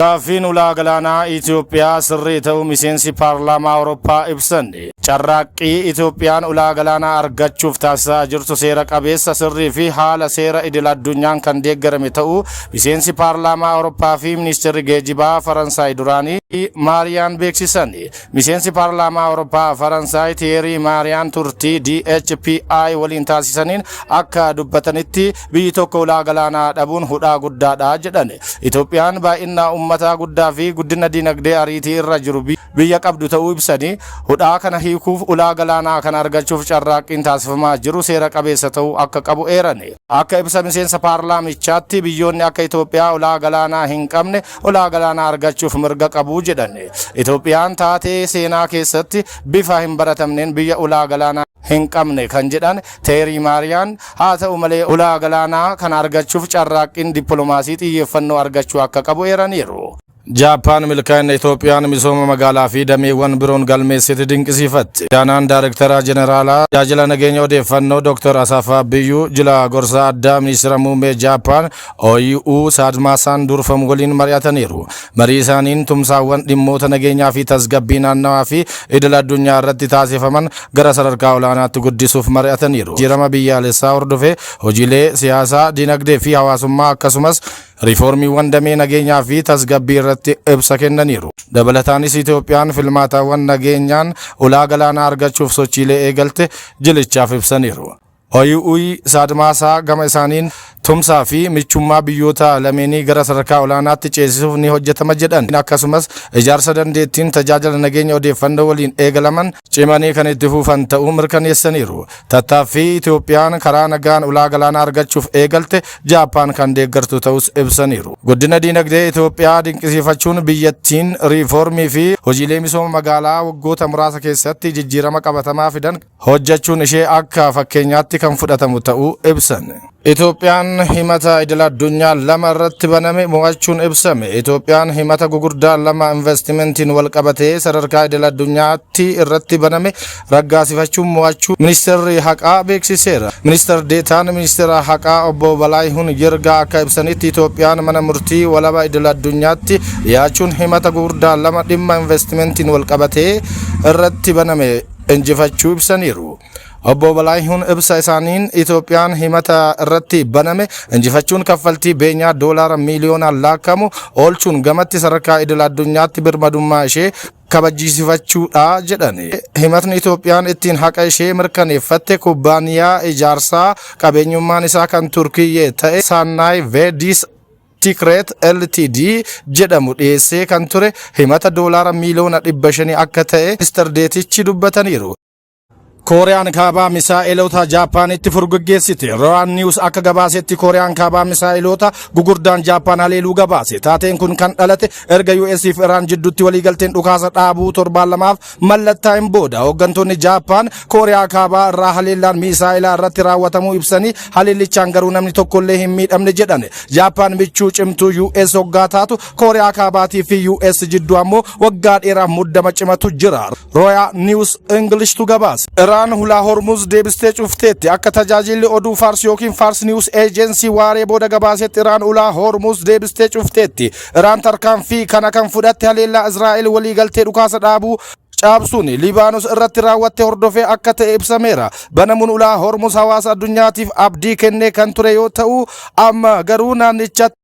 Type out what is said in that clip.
Gaaffiin ulaa galaanaa Itoophiyaa sirrii ta'uu miseensi paarlaamaa Awurooppaa ibsan. Carraaqqii Itoophiyaan ulaa galaanaa argachuuf taasisaa jirtu seera qabeessa, sirrii fi haala seera idil addunyaan kan deeggarame ta'uu miseensi paarlaamaa Awurooppaa fi ministeerri geejibaa Faransaay duraanii Maariyaan beeksisan. Miseensi paarlaamaa Awurooppaa Faransaay Tiyeerii Maariyaan turtii DHPI waliin taasisaniin akka dubbatanitti, biyyi tokko ulaa galaanaa dhabuun hudhaa guddaadha jedhan. Itoophiyaan baay'ina uummataa guddaa fi guddina dinagdee ariitii irra jiru biyya qabdu ta'uu ibsanii, hudhaa kana hiikuuf ulaa galaanaa kana argachuuf carraaqqiin taasifamaa jiru seera qabeessa ta'uu akka qabu eeran. Akka ibsa miseensa paarlaamichaatti, biyyoonni akka Itoophiyaa ulaa galaanaa hin qabne ulaa galaanaa argachuuf mirga qabu jedhan. Itoophiyaan taatee seenaa keessatti bifa hin baratamneen biyya ulaa galaanaa hin qabne kan jedhan Teerii Maariyaan, haa ta'u malee ulaa galaanaa kana argachuuf carraaqqiin dippiloomaasii xiyyeeffannoo argachuu akka qabu eeraniiru. Jaappaan milkaa'ina Itoophiyaan misooma magaalaa fi dameewwan biroon galmeessite dinqisiifatte. Daanaan Daayirektara Jeneraalaa Tajaajila Nageenya Odeeffannoo Dr. Asaffaa Biyyuu jila gorsaa addaa ministeera muummee Jaappaan OYU Saadmaasaan durfamu waliin mari'ataniiru. Marii isaaniin tumsaawwan dhimmoota nageenyaa fi tasgabbii naannawaa fi idil addunyaa irratti taasifaman gara sadarkaa olaanaatti guddisuuf mari'ataniiru. Jijjiirama biyyaalessaa hordofee hojiilee siyaasaa, dinagdee fi hawaasummaa akkasumas riifoormiiwwan damee nageenyaa fi tasgabbii irratti ibsa kennaniiru. Dabalataanis Itoophiyaan filmaatawwan nageenyaan ulaa galaanaa argachuuf sochiilee eegalte jilichaaf ibsaniiru. Oyu'uy Saadmaasaa gama isaaniin tumsaa fi michummaa biyyoota lameenii gara sadarkaa olaanaatti ceesisuuf ni hojjetama jedhan. Akkasumas ijaarsa dandeettiin tajaajila nageenya odeeffannoo waliin eegalaman cimanii kan itti fufan ta'uu mirkaneessaniiru. Tattaaffii Itoophiyaan karaa nagaan ulaa galaanaa argachuuf eegalte Jaappaan kan deeggartu ta'us ibsaniiru. Guddina diinagdee Itoophiyaa dinqisiifachuun biyyattiin riifoormii fi hojiilee misooma magaalaa waggoota muraasa keessatti jijjiirama qabatamaa fidan hojjechuun ishee akka fakkeenyaatti kan fudhatamu ta'uu ibsan. Itoophiyaan himata idil addunyaa lama irratti baname mo'achuun ibsame. Itoophiyaan himata gugurdaa lama investimentiin wal qabatee sadarkaa idil addunyaatti irratti baname raggaasifachuun mo'achuu ministeerri haqaa beeksiseera. Ministeer Deetaan ministeera haqaa obbo Balaayihun Yirgaa akka ibsanitti, Itoophiyaan mana murtii walaba idil addunyaatti dhiyaachuun himata gugurdaa lama dhimma investimentiin wal qabatee irratti baname injifachuu ibsaniiru. Obbo Balaayihun ibsa isaaniin Itoophiyaan himata irratti baname injifachuun kaffaltii beenyaa doolaara miiliyoonaan laakkamu oolchuun gamatti sadarkaa idil addunyaatti birmadummaa ishee kabachiisifachuudha jedhan. Himatni Itoophiyaan ittiin haqa ishee mirkaneeffatte kubbaaniyaa ijaarsaa qabeenyummaan isaa kan Turkiyyee ta'e Saannaay Veedis Tikreet LTD jedhamu dhiyeessee kan ture himata doolaara miiliyoona 500 akka ta'e Minister Deetichi dubbataniiru. Kooriyaan Kaabaa misaa'eloota Jaappaanitti furguggeessite. Royal News akka gabaasetti, Kooriyaan Kaabaa misaa'eloota gugurdaan Jaappaan haleeluu gabaase. Taateen kun kan dhalate erga US fi Iraan jidduutti waliigalteen dhukaasa dhaabuu torbaan 2f mallattaa'een booda. Hooggantoonni Jaappaan Kooriyaa Kaabaa irraa haleellaan misaa'elaa irratti raawwatamuu ibsanii, haleellichaan garuu namni tokkollee hin miidhamne jedhan. Jaappaan michuu cimtuu US hoggaa taatu, Kooriyaa Kaabaatii fi US jidduu ammoo waggaa dheeraaf muddama cimatu jira. Royal News English tu gabaase. Iraan hulaa Hormuz deebistee cufteetti. Akka tajaajilli oduu Faars yookiin Faars News Agency waaree booda gabaasetti, Iraan hulaa Hormuz deebistee cufteetti. Iraan tarkaanfii kana kan fudhatte haleellaa Israa'el waliigaltee dhukaasa dhaabuu caabsuun Libaanoos irratti raawwatte hordofee akka ta'e ibsameera. Banamuun ulaa Hormuz hawaasa addunyaatiif abdii kennee kan ture yoo ta'u, amma garuu naannichatti